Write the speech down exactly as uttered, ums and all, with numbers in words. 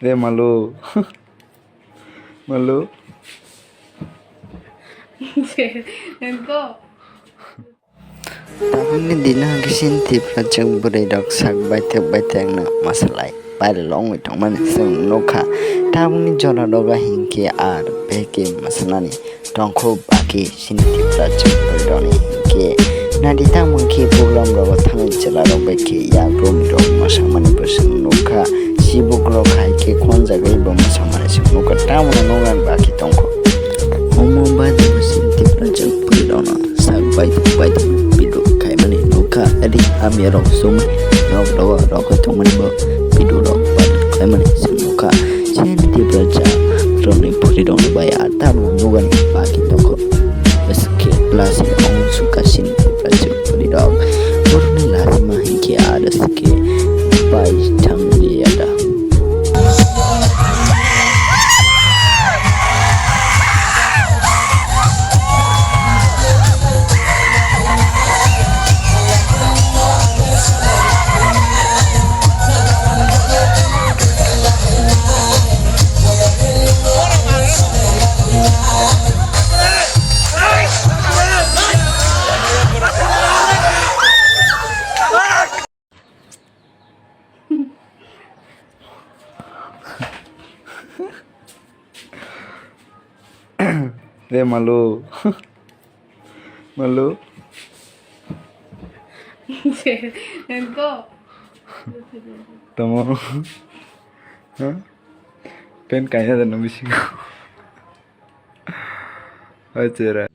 Re malu. Malu. Go. Tabukni dino hwnkhe chini Tiprajwk bwrwi rok sak baithak baithakno mwsalai pailwlwi tongmani chwng nukha. Tabukni jora rogo hinkhe ar beke mwsanani tongkho baki chini Tiprajwk bwrwi rokni hinkhe. Naidi tamo khe program rogo thangwi chwla rok bai khe yak romwi rok mwsamani bo chwng nukha. Chibuk rok hai khe khonjagwi bo mwsamani chwng nukha. Tamoni nokni baki tongkho. Omo baade bo chini Tiprajwk bwrwi rokno sak baithak baithak video khaimani nukha. Adi hamya rok chumui rok rogo rok tongmani bo video rok khaimani chwng nukha. Chini Tiprajwk rokni bwrwi rokni bai a tamo nugani baki tongkho. Bwswk khe lasi ong sukha chini Tiprajwk bwrwi rok. Borokni lasi ma hinkhe aro swkhe bai thangli ya da. Re malu. Malu. Go. Tamo. Ha? Pen kaya da no bisingo. Hai chera.